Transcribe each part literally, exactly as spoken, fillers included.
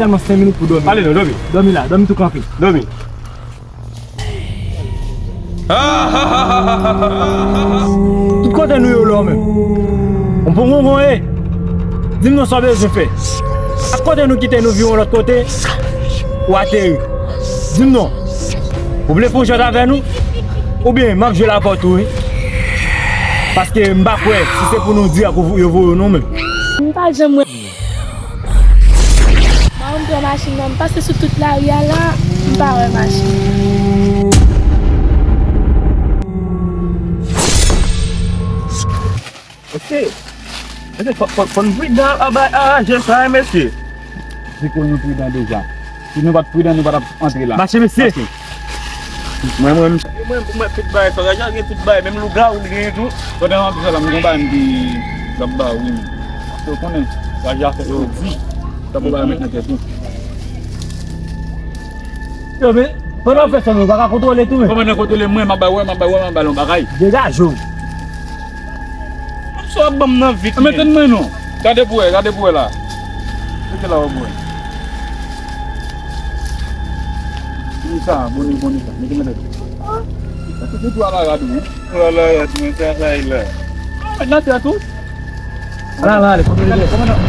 Sèlman senk minit pou dòmi. Ale non, dòmi. Dòmi la, dòmi tou kanpe. Dòmi. Tout kote nou ye la menm. Ou bon bon bon e. Di m non sa w bezwen fè. Ak kote nou kite nou vire yon lòt kote. Ou ateri. Di m non. Ou vle fè yon jwèt avè nou? Oubyen m ap jwe l avè w tou wi. Paske m pa kwè si se pou nou di ak ou yo voye w non menm. M pa janm wè. Mwen m pran machin nan, m pase sou tout lari a la, m pa wè machin. Mesye, mesye, fò, fò, fò n pridan a, a, a, a, jèn sa, mesye. Se pou nou pridan deja. Si nou pa t pridan, nou pa t ap antre la. Mache, mesye. Mache. Mwen, mwen, mwen, mwen, tout bagay, fò raja gen tout bagay, menm lougawou li genyen tou. Pandan w ap di sa la, m gon bagay m te, t ap ba w, wi. Paske w konnen, raja fè yo di, sa pou bagay met nan tèt ou. Yo, men, pandan w fè sa, nou pa ka kontwole tou, men. Kòman nan kontwole mwen, m ap ba w, m ap ba w, m ap ba w yon bagay. Degaje w. Sa w ap ban m nan vit, men. Tann mwen non. Gade pou wè, gade pou wè la. Mete la w ap wè. Mete sa, bone, bone sa. Mete, mete. Mete tout la rad ou. Ala rad, men, sa sa ye la. Mete nan tè tou. Ala, ala, ale, kòmandan.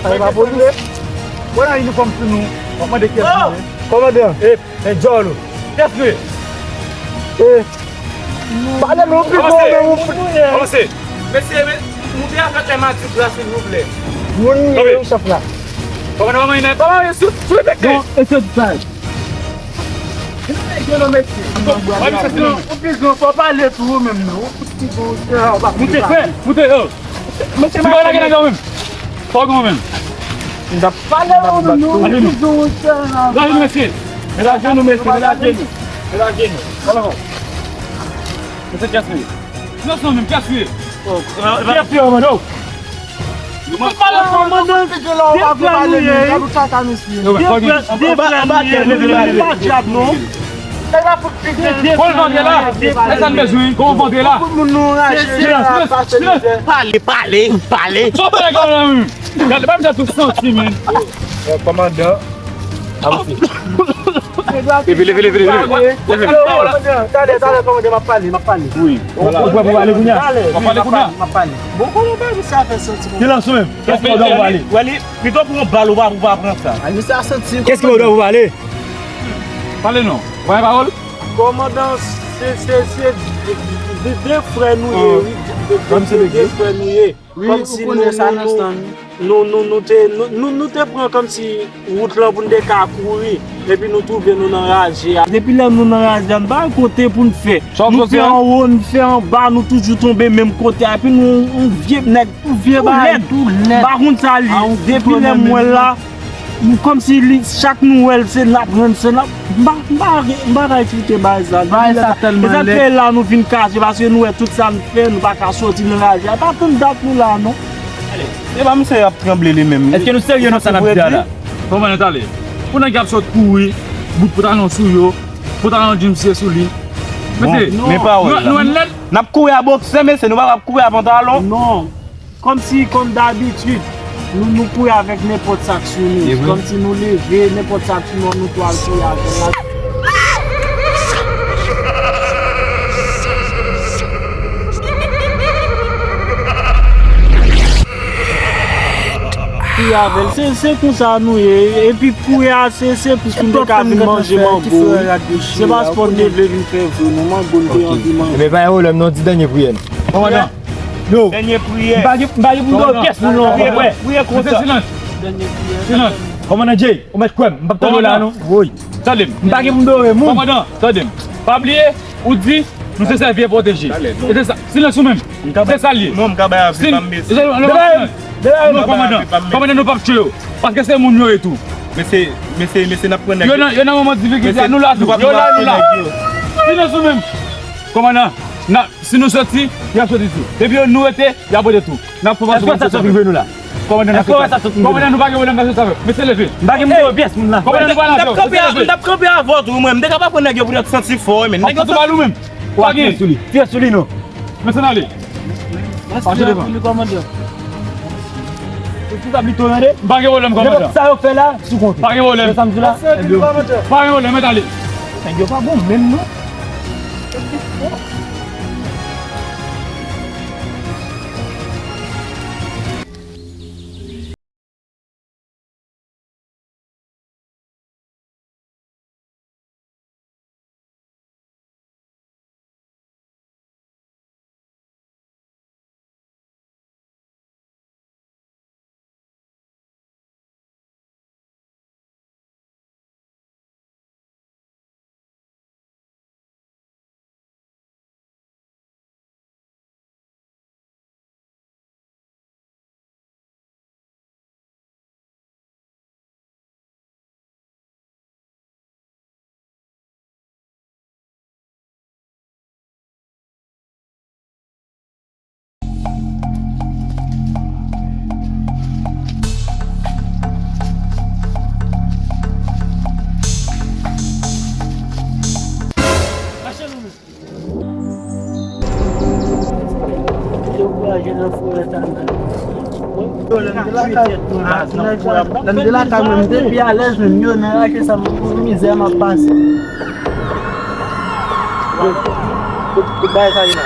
Sa e pa polis. Wè nan inifòm sou nou. W ap mande kiyès nou ye. Kòmandan. E, e, djòl ou. Kiyès nou ye? E, pale nou pito, men ou. Avanse. Mesye, men, moute avèk lè madi la, silvouplè. Moun nou ye, chèf la. Kòmandan, kòmandan, kòmandan, sou, sou efektif. Non, e se sa. Ou pizon, fò pale tou ou menm non. Moute, frè, moute, yo. Mesye, pa lage nan men m. Fò gwo menm. M t ap pale ou menm non, ou pizon, ou pizon. Lage nou, mesye. Mete ajenou, mesye, mete ajenou. Mete ajenou. Fò la. Mesye, kiyès li ye? Non, non, menm, kiyès li ye? Kiyès li ye, mano? Ou pale, kòmandan, de frè nou ye, wi. De frè, de frè nou ye, wi. Pa djab, non. Kòmandan, vante la. E sa n bezwen, kòmandan, vante la. Silans, silans, silans. Pale, pale, pale. Sa w pale, kòmandan, menm? Gade, pa m sa tou santi, men. Kòmandan. Avanse. Leve, leve, leve, leve. Leve. Talè, talè, kòmandan, m ap pale, m ap pale. Wi. Ou prè pou pale kounye a? Talè. W ap pale kounye a? M ap pale. Bon, kòmandan, misye a fè santi. Silans ou menm. Kiyès ki mande w pou pale? Wè li, pito pran bal ou pa, ou pa pran sa. A, misye a santi. Kiyès ki mande w pou pale? Pale non. Ou pa gen pawòl? Kòmandan, se, se, se de, de, de frè nou ye, wi. De, de, de, de frè nou ye. Wi, kòmsi nou, nou, nou, nou, nou, nou te, nou, nou, nou te pran kòmsi wout lan pou n te ka kouri, epi nou twouve nou nan raje a. Depi lè nou nan raje a, nou pa gen kote pou n fè. Nou fè anwo, nou fè anba, nou toujou tonbe menm kote a, epi nou, yon vye nèg tou lèd. Tou lèd. M pa konn sa l ye. Depi lè m wè l la, nou kòmsi li, chak nou wè l, se n ap rann, se n ap, m pa, m pa, m pa ka eksplike bagay sa. Bagay sa tèlman lèd. E sa k fè la nou vin kache, paske nou wè tout sa n fè, nou pa ka soti nan raje a. Pa tann dat nou la, non. Ale, se pa misye y ap tranble li menm. Èske nou serye nan sa n ap di a la? Kòman nou t ale? Pou nèg y ap sot kouri, bout pantalon sou yo, pantalon jeans ye sou li. Mesye, men pawòl la. Nou, nou lèd. N ap kouri a boksè, mesye, nou pa p ap kouri a pantalon. Non. Kòmsi, kòm dabitid, nou, nou kouri avèk nenpòt sa k sou nou. Kòmsi nou leve, nenpòt sa k sou nou, nou tou al kouri avè l. Kouri avè l. Se, se konsa nou ye. Epi kouri a, se, se plis pou nou te ka vin manje mango. Se pa spò nou te vle vin fè vre, non, mango nou te anvi manje. Ebyen, pa gen pwoblèm, non, di dènye priyè n. Kòmandan. Yo. Dènye priyè. M pa gen, m pa gen pou m dòmi pyès moun non, frè. Priye konsa. Silans. Silans. Kòmandan Jay, ou mèt kwè m, m p ap tande w la non. Woy. Tande m. M pa gen pou m dòmi moun. Kòmandan, tande m. Pa bliye, ou di, nou se sèvi e pwoteje. E se sa. Silans ou menm. Se sa l ye. Non, m ka bay avi pa m, mesye. Non, kòmandan. Kòmandan, nou p ap tchwe yo. Paske se moun yo ye tou. Mesye, mesye, mesye, n ap pran nèg yo. Yo nan, yo nan moman difikilte a, nou la tou. Yo la, nou la. Silans ou menm. Kòmandan, si nou soti, y ap soti tou. Depi nou rete, y ap rete tou. N ap fè fason pou sa rive nou la. Kòmandan, n ap fè sa. Kòmandan, nou pa gen pwoblèm nan sa. Mesye, leve. M pa gen pwoblèm pyès moun la. Kòmandan, nou pa la. M t ap kanpe a, m t ap kanpe avè w tou, mwen. M te ka pa pran nèg yo pou nèg santi fò, men. Nèg yo santi mal ou menm. Ou a tire sou li. Tire sou li, non. Mesye, n ale. Mache devan. Pou sa pito, tande. M pa gen pwoblèm, kòmandan. Nenpòt sa yo fè la, sou kont ou. Pa gen pwoblèm. Se sa m di la. Pa gen pwoblèm, mèt ale. Nèg yo pa bon menm, non. Lè m te lakay mwen, m te pi alèz menm, yo nan lakay sa, m mizè m ap pase. Tout bagay sa ye la.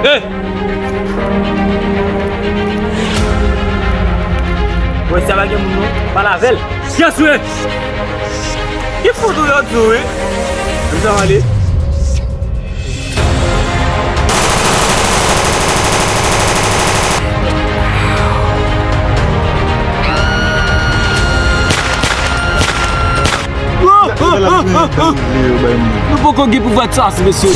Hey! Wè, sa pa gen moun non. Pale avè l. Kiyès ou ye? Ki fout ou yo di w, wi? Mezanmi, ale. Nou poko gen pouvwa de chase, mesye.